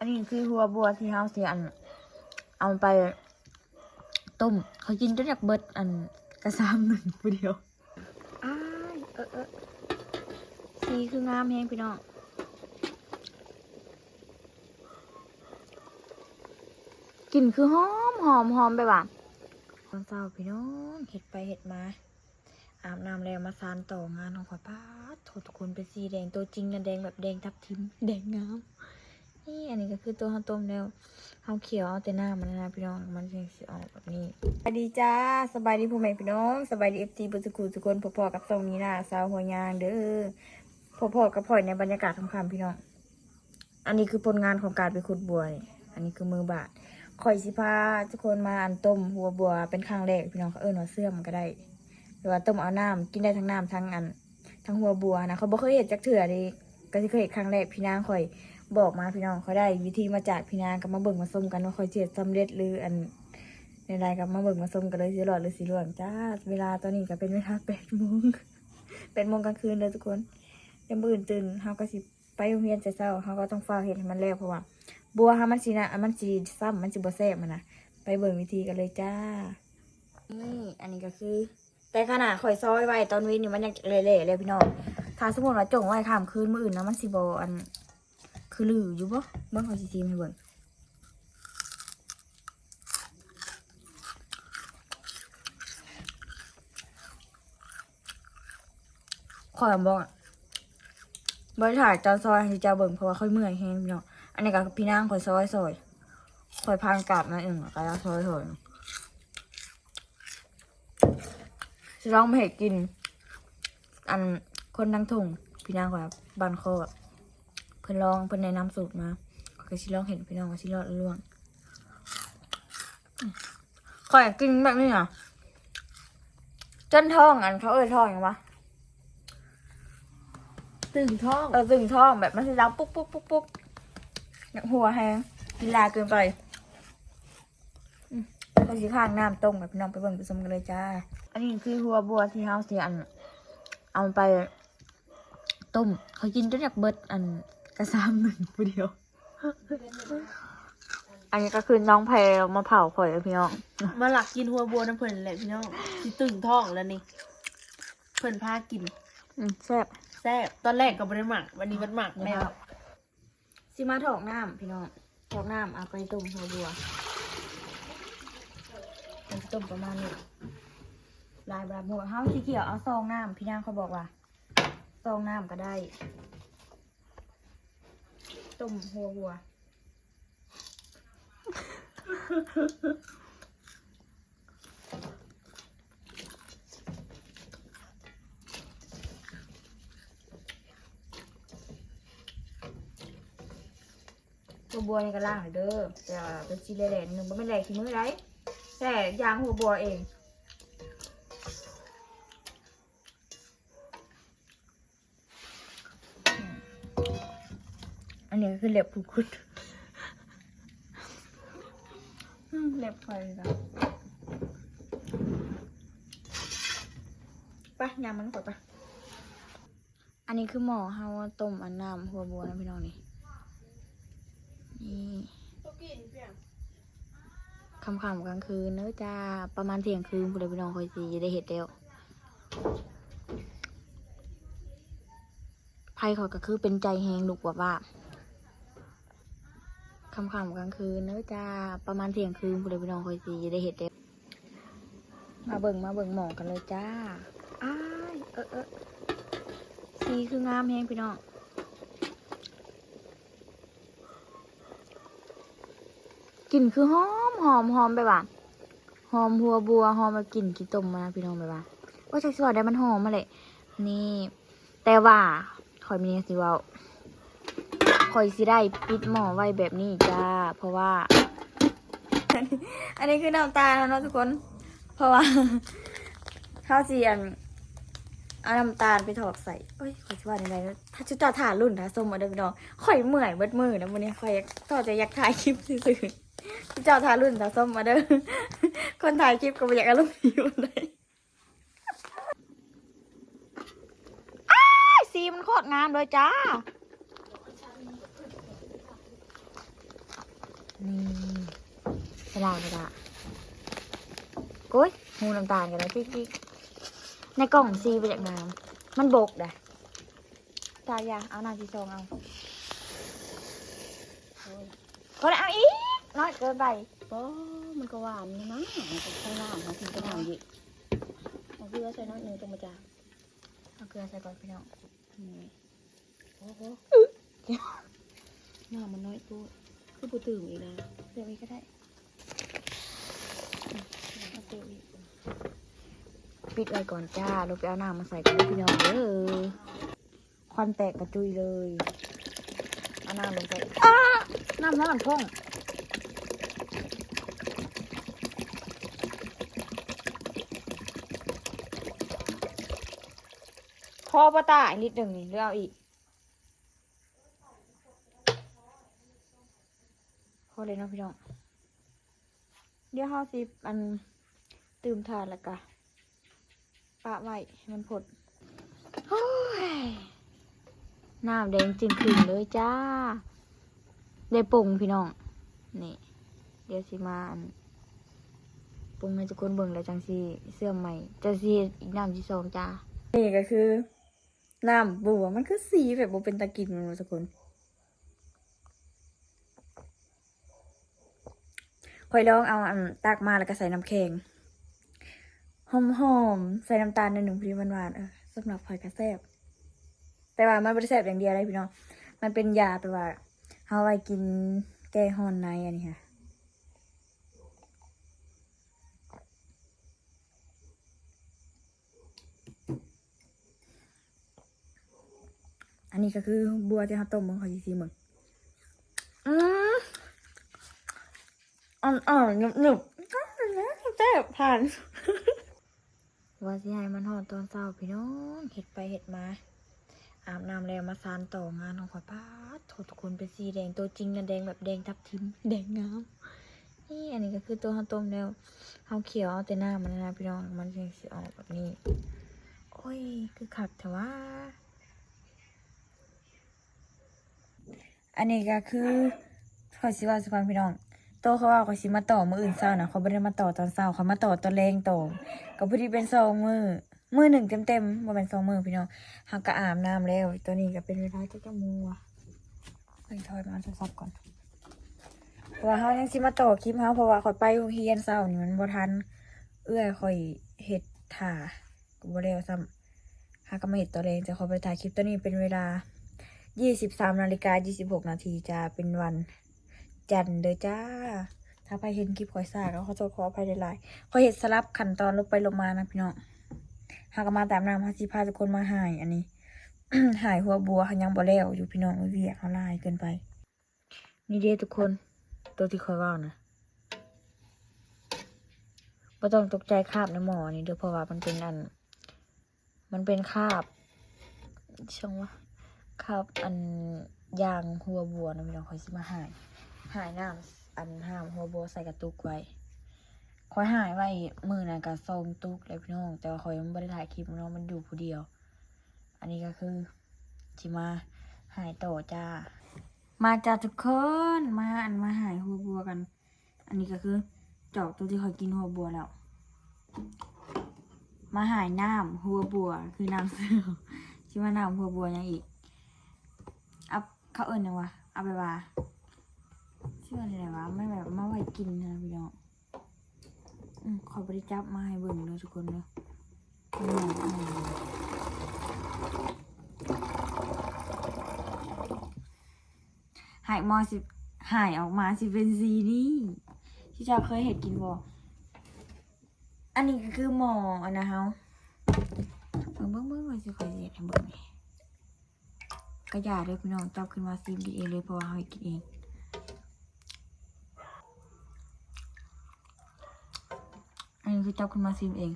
ອັນນີ້ຄືຫົວບົວທີ່ເຮົາຊິ ອັນ ເອົາໄປຕົ້ມ. ຂ້ອຍກິນຈົນຢາກເບິດ ອັນ ກະຊາມໜຶ່ງຜູ້ດຽວ. ອ້າຍ ເອີ ເອີ ສີຄືງາມແຮງພີ່ນ້ອງ. ກິ່ນຄືຫອມ ຫອມ ຫອມແບບວ່າ ຕອນເຊົ້າພີ່ນ້ອງ ເຮັດໄປເຮັດມາ ອາບນ້ຳແລ້ວມາສານຕໍ່ງານຂອງຂ້ອຍ. ປາດໂທ້ ທຸກຄົນ ເປັນສີແດງ ໂຕຈິງນະແດງແບບແດງທັບທິມ ແດງງາມ. ນີ້ ອັນນີ້ກໍຄືໂຕເຮົາຕົ້ມແລ້ວ ເຮົາຂ້ຽວເອົາແຕ່ນ້ຳມັນນະພີ່ນ້ອງ ມັນຈຶ່ງຊິອອກແບບນີ້. ສະບາຍດີຈ້າ ສະບາຍດີພໍ່ແມ່ພີ່ນ້ອງ ສະບາຍດີ ເອັຟຊີ ເບິດສູ່ຜູ້ສູ່ຄົນ. ພົບພໍ້ກັບຊ່ອງນີນາ ສາວຫົວຍາງເດີ້. ພົບພໍ້ກັບຂ້ອຍໃນບັນຍາກາດຄ່ຳໆ ພີ່ນ້ອງ. ອັນນີ້ຄືຜົນງານຂອງການໄປຂຸດບົວນີ້ ອັນນີ້ຄືມືບາດ. ຂ້ອຍຊິພາທຸກຄົນມາ ອັນ ຕົ້ມຫົວບົວເປັນຄັ້ງແລກພີ່ນ້ອງ. ເຂົາເອີ້ນວ່າເຊື່ອມກໍໄດ້ ຫຼືວ່າຕົ້ມເອົານ້ຳ ກິນໄດ້ທັງນ້ຳ ທັງ ອັນ ທັງຫົວບົວນະ. ຂ້ອຍບໍ່ເຄີຍເຮັດຈັກເທື່ອເດ້ ກໍຊິເຄີຍເຮັດຄັ້ງແລກ. ພີ່ນາງຂ້ອຍບອກມາພີ່ນ້ອງ ຂ້ອຍໄດ້ວິທີມາຈາກພີ່ນາງ. ກໍມາເບິ່ງມາຊົມກັນວ່າຂ້ອຍຊິເຮັດສຳເລັດ ຫຼື ອັນ ແນວໃດ ກໍມາເບິ່ງມາຊົມກັນເລີຍ ຊິລອດ ຫຼື ຊິລ່ວງຈ້າ. ເວລາຕອນນີ້ກໍເປັນເວລາແປດໂມງ ແປດໂມງກາງຄືນເດີ້ທຸກຄົນ. ຍາມມື້ອື່ນຕື່ນ ເຮົາກໍຊິ ໄປໂຮງຮຽນແຕ່ເຊົ້າ ເຮົາກໍຕ້ອງຟ້າວເຮັດໃຫ້ມັນແລ້ວ ເພາະວ່າບົວເຮົາມັນຊິນະ ມັນຊິຊ້ຳ ມັນຊິບໍ່ແຊບຫັ້ນນະ. ໄປເບິ່ງວິທີກັນເລີຍຈ້າ. ນີ້ ອັນນີ້ກໍຄື ແຕ່ຂະໜາດຂ້ອຍຊອຍໄວ້ຕອນເວັນນີ້ ມັນຍັງແຫຼະໆ ແລ້ວພີ່ນ້ອງ. ຖ້າສົມມຸດວ່າຈົ່ງໄວ້ຂ້າມຄືນ ມື້ອື່ນນະ ມັນຊິບໍ່ ອັນ ຄືຫຼືຢູ່ບໍ່? ເບິ່ງ ຂ້ອຍຊິຊີມໃຫ້ເບິ່ງ. ຂ້ອຍບໍ່ ບໍ່ໄດ້ຖ່າຍຕອນຊອຍໃຫ້ເຈົ້າເບິ່ງ ເພາະວ່າຂ້ອຍເມື່ອຍແຮງພີ່ນ້ອງ. ອັນນີ້ກໍພີ່ນາງຂ້ອຍຊອຍ ຊອຍ ຂ້ອຍຜ່ານກາບມາເອງ ກໍລາວຊອຍ ຊອຍ. ຊິລອງເຮັດກິນ ອັນ ຄົນທາງທົ່ງ ພີ່ນາງຂ້ອຍບ້ານຄໍ້ ເພິ່ນລອງ ເພິ່ນແນະນຳສູດມາ ຂ້ອຍກໍຊິລອງເຮັດ ພີ່ນ້ອງ ວ່າຊິລອດຫຼືລ່ວງ. ຂ້ອຍກິນແບບນີ້ນະ ຈົນທ້ອງ ອັນ ເຂົາເອີ້ນທ້ອງຫຍັງວະ? ຕຶງທ້ອງ. ເອີ ຕຶງທ້ອງ ແບບມັນຊິດັງປຸກໆໆ ຢາກຫົວແຮງ ກິນຫຼາຍເກີນໄປ. ອືມ ຂ້ອຍຊິຄ້າງນ້ຳຕົ້ມໃຫ້ພີ່ນ້ອງໄປເບິ່ງໄປຊົມກັນເລີຍຈ້າ. ອັນນີ້ຄືຫົວບົວທີ່ເຮົາຊິ ອັນ ເອົາໄປຕົ້ມ. ຂ້ອຍກິນຈົນຢາກເບິດ ອັນ ກະຊາມໜຶ່ງຜູ້ດຽວ. ອັນນີ້ກໍຄືນ້ອງແພມາເຜົາຂ້ອຍເດີ້ພີ່ນ້ອງ ມາລັກກິນຫົວບົວນຳເພິ່ນແຫຼະພີ່ນ້ອງ. ຊິຕຶງທ້ອງແລ້ວນີ້ ເພິ່ນພາກິນ. ອືມ ແຊບ ແຊບ. ຕອນແລກກໍບໍ່ໄດ້ມັກ ບັດນີ້ມັນມັກແລ້ວ. ຊິມາຖອກນ້ຳພີ່ນ້ອງ ຖອກນ້ຳເອົາໄປຕົ້ມຫົວບົວ. ມັນຊິຕົ້ມປະມານນີ້ ຫຼາຍບາດຫົວ. ເຮົາຊິຂ້ຽວເອົາຊອງນ້ຳ ພີ່ນາງເຂົາບອກວ່າຊອງນ້ຳກໍໄດ້. ຕົ້ມຫົວບົວ ຫົວບົວນີ້ກໍລ້າງແລ້ວເດີ້ ແຕ່ວ່າເປັນສີແຫຼະໆ ໜຶ່ງ ບໍ່ແມ່ນແຫຼະຂີ້ມືໃດ ແຕ່ຢ່າງຫົວບົວເອງ. ອັນນີ້ກໍຄືເລັບຜູ້ຂຸດ ອືມ ເລັບຂ້ອຍນີ້ລະ. ໄປ ຍ່າງມັນຂ້ອຍໄປ. ອັນນີ້ຄືໝໍ້ເຮົາຕົ້ມອັນນ້ຳຫົວບົວນະພີ່ນ້ອງນີ້. ນີ້ ຄ່ຳໆກາງຄືນເດີ້ຈ້າ ປະມານທ່ຽງຄືນພຸ້ນແຫຼະພີ່ນ້ອງ ຂ້ອຍຊິໄດ້ເຮັດແລ້ວ. ໄຟຂ້ອຍກໍຄືເປັນໃຈແຮງລຸກວາບໆ ຄ່ຳໆກາງຄືນເດີ້ຈ້າ ປະມານທ່ຽງຄືນພຸ້ນແຫຼະພີ່ນ້ອງ ຂ້ອຍຊິໄດ້ເຮັດແລ້ວ. ມາເບິ່ງ ມາເບິ່ງໝໍ້ກັນເລີຍຈ້າ. ອ້າຍ ເອີ ເອີ ສີຄືງາມແຮງພີ່ນ້ອງ. ກິ່ນຄືຫອມ ຫອມ ຫອມແບບວ່າ ຫອມຫົວບົວ ຫອມແບບກິ່ນຂີ້ຕົມນະພີ່ນ້ອງ ແບບວ່າ ໂອ້ຍ ຈັກຊິເວົ້າໃດ ມັນຫອມຫັ້ນແຫຼະ. ນີ້ ແຕ່ວ່າຂ້ອຍມີແນວຊິເວົ້າ ຂ້ອຍຊິໄດ້ປິດໝໍ້ໄວ້ແບບນີ້ຈ້າ ເພາະວ່າ ອັນນີ້ຄືນ້ຳຕານເນາະທຸກຄົນ ເພາະວ່າເຮົາຊິ ອັນ ເອົານ້ຳຕານໄປຖອກໃສ່ ໂອ້ຍ ຂ້ອຍຊິວ່າແນວໃດ ຖ້າເຈົ້າຖ້າລຸ້ນຖ້າຊົມເອົາເດີ້ພີ່ນ້ອງ ຂ້ອຍເມື່ອຍເບິດມື້ນະມື້ນີ້ ຂ້ອຍຢາກ ຖ້າຈະຢາກຖ່າຍຄລິບຊື່ໆ ເຈົ້າຖ້າລຸ້ນຖ້າຊົມເອົາເດີ້ ຄົນຖ່າຍຄລິບກໍບໍ່ຢາກອາລົມດີປານໃດ. ອ້າຍ ສີມັນໂຄດງາມເລີຍຈ້າ. ຫຼາຍເວລາ. ໂອ້ຍ ຮູນ້ຳຕານກໍໄດ້ ຈິກໆ ໃນກ່ອງສີບໍ່ຢາກງາມ ມັນບົກໄດ໋. ຕາຢາ ເອົາໜ້າທີ່ສອງເອົາ. ໂອ້ຍ ພໍແລ້ວ ເອົາອີກ ນ້ອຍເກີນໄປ. ບໍ່ ມັນກໍຫວານຢູ່ນະ ມັນກໍໃສ່ນ້ຳ ເຮົາກິນກັບນ້ຳເຢັນ. ເອົາເກືອໃສ່ໜ້ອຍໜຶ່ງ ຕ້ອງມາຈາງ. ເອົາເກືອໃສ່ກ່ອນພີ່ນ້ອງ. ນີ້ ໂອ້ໂຫ ນ້ຳມັນນ້ອຍໂພດ ຄືບໍ່ຕື່ມອີກນະ. ເຕີມອີກກໍໄດ້ ເອົາເຕີມອີກ. ປິດໄວ້ກ່ອນຈ້າ ລົງໄປເອົານ້ຳມາໃສ່ກ່ອນເດີພີ່ນ້ອງເດີ. ຄວັນແຕກກະຈຸຍເລີຍ. ເອົານ້ຳລົງໄປ ອ້າ ນ້ຳຮ້ອນພົ້ງ. ພໍບໍ່ຕາ ອີກນິດໜຶ່ງນີ້ ຫຼືເອົາອີກ? ພໍແລ້ວເນາະພີ່ນ້ອງ. ດຽວເຮົາຊິ ອັນ ຕື່ມຖ່ານ ແລ້ວກະປະໄວ້ໃຫ້ມັນພົ້ນ. ໂອ້ຍ ນ້ຳແດງຈຶ່ງຄຶ່ງເລີຍຈ້າ. ໄດ້ປົງພີ່ນ້ອງ. ນີ້ ດຽວຊິມາ ອັນ ປົງໃຫ້ທຸກຄົນເບິ່ງ ແລ້ວຈັ່ງຊິເຊື່ອມໃໝ່ ຈັ່ງຊິເຮັດອີກນ້ຳທີສອງຈ້າ. ນີ້ກໍຄືນ້ຳບົວ ມັນຄືສີແບບບໍ່ເປັນຕາກິນແມ່ນບໍ່ທຸກຄົນ? ຂ້ອຍລອງເອົາ ອັນ ຕັກມາແລ້ວກໍໃສ່ນ້ຳແຂງ ຫອມໆ ໃສ່ນ້ຳຕານໜ້ອຍໜຶ່ງ ພໍດີຫວານໆ. ເອີ ສຳລັບຂ້ອຍກໍແຊບ ແຕ່ວ່າມັນບໍ່ໄດ້ແຊບຢ່າງດຽວເດ້ພີ່ນ້ອງ ມັນເປັນຢາ ແປວ່າເຮົາໄວ້ກິນແກ້ຮ້ອນໃນ ອັນນີ້ຫະ. ອັນນີ້ກໍຄືບົວທີ່ເຮົາຕົ້ມ ເບິ່ງ ຂ້ອຍຊິຊີມເບິ່ງ. ອືມ ອ່ອນໆ ໜຶບໆ ແຊບ ຜ່ານ. ວ່າຊິໃຫ້ມັນຮອດຕອນເຊົ້າພີ່ນ້ອງ ເຮັດໄປເຮັດມາ ອາບນ້ຳແລ້ວມາສານຕໍ່ງານຂອງຂ້ອຍ. ປາດໂທ້ ທຸກຄົນ ເປັນສີແດງ ໂຕຈິງນະແດງແບບແດງທັບທິມ ແດງງາມ. ນີ້ ອັນນີ້ກໍຄືໂຕເຮົາຕົ້ມແລ້ວ ເຮົາຂຽວເອົາແຕ່ນ້ຳມັນນະພີ່ນ້ອງ ມັນຈຶ່ງຊິອອກແບບນີ້. ໂອ້ຍ ຄືຄັກແທ້ຫວາ. ອັນນີ້ກໍຄື ຂ້ອຍຊິເວົ້າສູ່ຟັງພີ່ນ້ອງ ໂຕຂ້ອຍວ່າຂ້ອຍຊິມາຕໍ່ມື້ອື່ນເຊົ້ານະ ຂ້ອຍບໍ່ໄດ້ມາຕໍ່ຕອນເຊົ້າ ຂ້ອຍມາຕໍ່ຕອນແລງຕໍ່ ກໍພໍດີເປັນສອງມື້ ມື້ໜຶ່ງເຕັມໆ ບໍ່ແມ່ນສອງມື້ພີ່ນ້ອງ. ເຮົາກໍອາບນ້ຳແລ້ວ ຕອນນີ້ກໍເປັນເວລາຈັກໂມງວະ? ຂ້ອຍຖອຍມາເອົາໂທລະສັບກ່ອນ ເພາະວ່າເຮົາຍັງຊິມາຕໍ່ຄລິບເຮົາ ເພາະວ່າຂ້ອຍໄປໂຮງຮຽນເຊົ້ານີ້ມັນບໍ່ທັນ ເອື້ອຍຂ້ອຍເຮັດຖ້າ ກໍບໍ່ແລ້ວຊ້ຳ ຫາກໍມາເຮັດຕອນແລງ ແຕ່ຂໍບໍ່ໄດ້ຖ່າຍຄລິບ. ຕອນນີ້ເປັນເວລາ ຊາວສາມນາລິກາ ຊາວຫົກນາທີ ຈະເປັນວັນຈັນເດີຈ້າ. ຖ້າໃຜເຫັນຄລິບຂ້ອຍຊ້າ ກໍຂໍໂທດຂໍອະໄພຫຼາຍໆ ຂ້ອຍເຮັດສະຫຼັບຂັ້ນຕອນລົບໄປລົບມານະພີ່ນ້ອງ. ເຮົາກໍມາຕາມນ້ຳ ເຮົາຊິພາທຸກຄົນມາຫາຍ ອັນນີ້ ຫາຍຫົວບົວ ເຮົາຍັງບໍ່ແລ້ວຢູ່ພີ່ນ້ອອງ ວຽກເຮົາຫຼາຍເກີນໄປ. ນີ້ເດ້ທຸກຄົນ ໂຕທີ່ຂ້ອຍເວົ້ານະ ບໍ່ຕ້ອງຕົກໃຈຄາບໃນໝໍ້ນີ້ເດີ້ ເພາະວ່າມັນເປັນອັນ ມັນເປັນຄາບ ຊ່ອງວ່າ ຄາບອັນຢາງຫົວບົວນະພີ່ນ້ອງ. ຂ້ອຍຊິມາຫາຍ ຫາຍນ້ຳອັນ ຫາຍຫົວບົວໃສ່ກະຕຸກໄວ້ ຂ້ອຍຫາຍໄວ້ມື້ນັ້ນກະສອງຕຸກແລ້ວພີ່ນ້ອງ ແຕ່ວ່າຂ້ອຍຍັງບໍ່ໄດ້ຖ່າຍຄລິບເນາະ ມັນຢູ່ຜູ້ດຽວ. ອັນນີ້ກໍຄືຊິມາຫາຍຕໍ່ຈ້າ. ມາຈ້າທຸກຄົນ ມາ ອັນ ມາຫາຍຫົວບົວກັນ. ອັນນີ້ກໍຄືຈອກໂຕທີ່ຂ້ອຍກິນຫົວບົວແລ້ວ ມາຫາຍນ້ຳຫົວບົວ ຄືນ້ຳ ຊິມານ້ຳຫົວບົວຫຍັງອີກ ເອົາ ເຂົາເອີ້ນຫຍັງວະ ເອົາໄປວ່າ ຊື່ວ່າແນວໃດວະ ມັນແບບມາໄວ້ກິນນະພີ່ນ້ອງ. ອືມ ຂ້ອຍບໍ່ໄດ້ຈັບມາໃຫ້ເບິ່ງເດີທຸກຄົນເດີ. ຫາຍໝໍ້ຊິ ຫາຍອອກມາຊິເປັນສີນີ້ ທີ່ເຈົ້າເຄີຍເຮັດກິນບໍ່? ອັນນີ້ກໍຄືໝໍ້ອັນນະເຮົາ ເບິ່ງ ເບິ່ງ ເບິ່ງ ວ່າຊິຂ້ອຍຊິເຮັດໃຫ້ເບິ່ງ. ກະຢ່າເດີພີ່ນ້ອງ ຈັບຂຶ້ນມາຊີມກິນເອງເລີຍ ເພາະວ່າເຮົາເຮັດກິນເອງ. ອັນນີ້ຄືຈັບຂຶ້ນມາຊີມເອງ.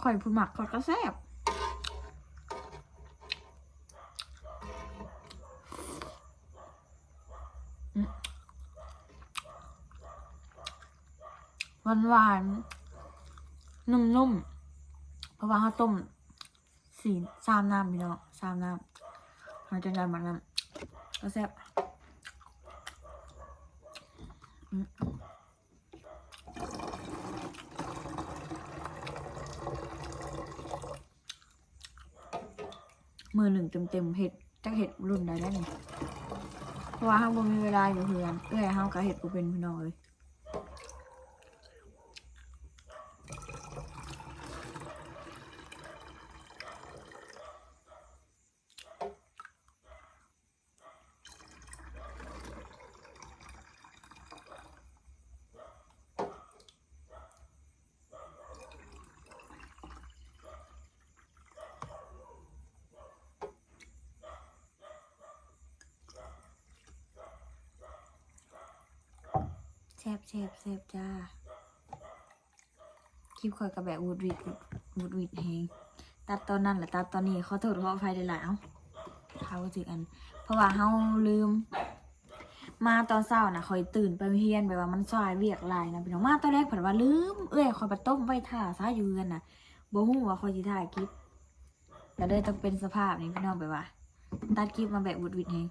ຂ້ອຍຜູ້ມັກ ຂ້ອຍກໍແຊບ. ອືມ ຫວານໆ ນຸ້ມໆ ເພາະວ່າເຮົາຕົ້ມສີ່ ສາມນ້ຳ ພີ່ນ້ອງ ສາມນ້ຳ. ມັນຈັ່ງໃດມັນນະ ກໍແຊບ. ອືມ ມື້ໜຶ່ງເຕັມໆ ເຮັດ ຈັກເຮັດລຸ້ນໃດແລ້ວນີ້ ເພາະວ່າເຮົາບໍ່ມີເວລາຢູ່ເຮືອນ ເອື້ອຍເຮົາກໍເຮັດບໍ່ເປັນ ພີ່ນ້ອງເອີຍ. ແຊບໆໆ ຈ້າ. ຄລິບຂ້ອຍກໍແບບຫວຸດຫວິດ ຫງຸດຫງິດແຮງ ຕັດຕອນນັ້ນແຫຼະ ຕັດຕອນນີ້ ຂໍໂທດຂໍອະໄພຫຼາຍໆ. ເອົ້າ ເຮົາຖືກອັນ ເພາະວ່າເຮົາລືມ ມາຕອນເຊົ້ານະ ຂ້ອຍຕື່ນໄປໂຮງຮຽນ ແບບວ່າມັນສາຍ ວຽກຫຼາຍນະພີ່ນ້ອງ. ມາຕອນແລງ ເພິ່ນວ່າລືມ ເອື້ອຍຂ້ອຍໄປຕົ້ມໄວ້ຖ້າຊະ ຢູ່ເຮືອນນະ ບໍ່ຮູ້ວ່າຂ້ອຍຊິຖ່າຍຄລິບ ກໍເລີຍຕ້ອງເປັນສະພາບນີ້ພີ່ນ້ອງ ແບບວ່າຕັດຄລິບມາແບບຫງຸດຫງິດແຮງ.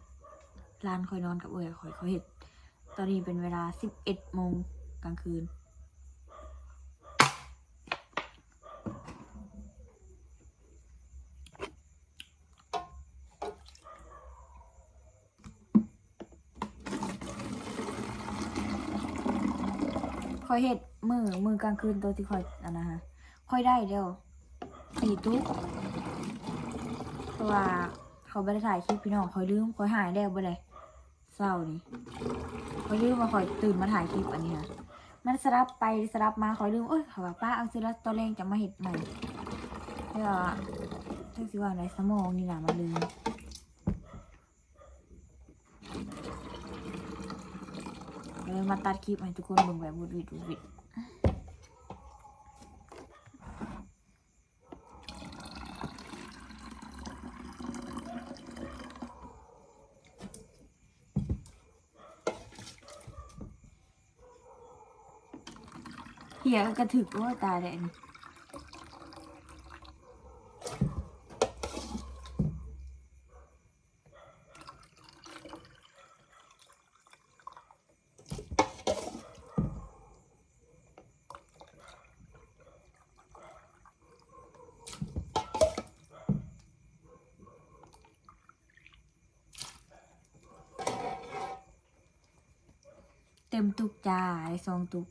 ຫຼານຂ້ອຍນອນກັບເອື້ອຍຂ້ອຍ ຂ້ອຍເຮັດ ຕອນນີ້ເປັນເວລາສິບເອັດໂມງກາງຄືນ. ຂ້ອຍເຮັດມື້ ມື້ກາງຄືນ ໂຕທີ່ຂ້ອຍອັນນັ້ນຫະ ຂ້ອຍໄດ້ແລ້ວສີ່ຕຸກ ເພາະວ່າຂ້ອຍບໍ່ໄດ້ຖ່າຍຄລິບພີ່ນ້ອງ ຂ້ອຍລືມ ຂ້ອຍຫາຍແລ້ວເບິດເລີຍ. ເຊົ້ານີ້ ຂ້ອຍລືມວ່າຂ້ອຍຕື່ນມາຖ່າຍຄລິບອັນນີ້ນະ ມັນສະຫຼັບໄປສະຫຼັບມາ ຂ້ອຍລືມ ໂອ້ຍ ຂ້ອຍວ່າປ້າເອົາ ຊິລະຕອນແລງຈະມາເຮັດໃໝ່ ແຕ່ວ່າ ຈັກຊິວ່າໃດ ສະໝອງນີ້ນະມັນລືມ. ເອີ ມາຕັດຄລິບໃຫ້ທຸກຄົນເບິ່ງແບບຫງຸດຫງິດ ຫງຸດຫງິດ. ເຫຍກະຖືກ ໂອ້ຍ ຕາຍແລ້ວອັນນີ້. ເຕັມຕຸກຈ້າ ໄດ້ສອງຕຸກ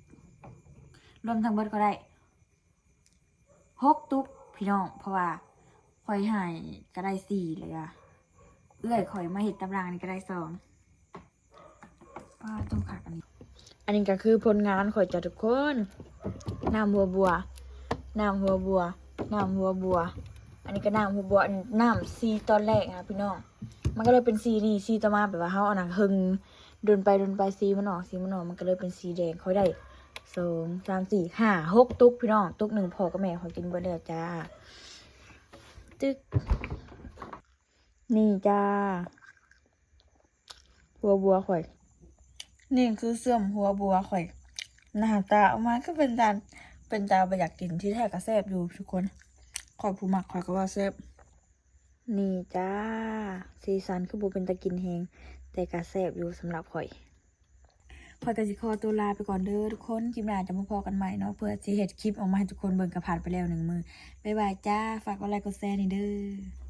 ລວມທັງເບິດກໍໄດ້ຫົກຕຸກພີ່ນ້ອງ ເພາະວ່າຂ້ອຍໃຫ້ກໍໄດ້ສີ່ ແລ້ວກໍເອື້ອຍຂ້ອຍມາເຮັດຕຳລັງນີ້ກໍໄດ້ສອງ. ປາດໂທ້ ຄັກອັນນີ້ ອັນນີ້ກໍຄືຜົນງານຂ້ອຍຈ້າທຸກຄົນ ນ້ຳຫົວບົວ ນ້ຳຫົວບົວ ນ້ຳຫົວບົວ ອັນນີ້ກໍນ້ຳຫົວບົວ ອັນນ້ຳສີຕອນແລກນະພີ່ນ້ອງ ມັນກໍເລີຍເປັນສີນີ້ ສີຕໍ່ມາແບບວ່າເຮົາອັນນັ້ນເຄິ່ງ ດົນໄປດົນໄປສີມັນອອກ ສີມັນອອກ ມັນກໍເລີຍເປັນສີແດງ. ຂ້ອຍໄດ້ສອງ ສາມ ສີ່ ຫ້າ ຫົກຕຸກພີ່ນ້ອງ ຕຸກໜຶ່ງພໍ່ກັບແມ່ຂ້ອຍກິນເບິດແລ້ວຈ້າ. ຕຶກ ນີ້ຈ້າ ຫົວບົວຂ້ອຍ ນີ້ຄືເຊື່ອມຫົວບົວຂ້ອຍ ໜ້າຕາອອກມາຄືເປັນຕາ ເປັນຕາບໍ່ຢາກກິນ ທີ່ແທ້ກໍແຊບຢູ່ທຸກຄົນ ຂ້ອຍຜູ້ມັກຂ້ອຍກໍວ່າແຊບ. ນີ້ຈ້າ ສີສັນຄືບໍ່ເປັນຕາກິນແຮງ ແຕ່ກະແຊບຢູ່ສຳລັບຂ້ອຍ. ຂ້ອຍກະຊິຂໍຕົວລາໄປກ່ອນເດີທຸກຄົນ ຄລິບໜ້າຈະມາພໍ້ກັນໃໝ່ເນາະ ເພື່ອຊິເຮັດຄລິບອອກມາໃຫ້ທຸກຄົນເບິ່ງ. ກໍຜ່ານໄປແລ້ວໜຶ່ງມື້ ບາຍບາຍຈ້າ ຝາກກົດໄລກົດແຊແດ່ເດີ.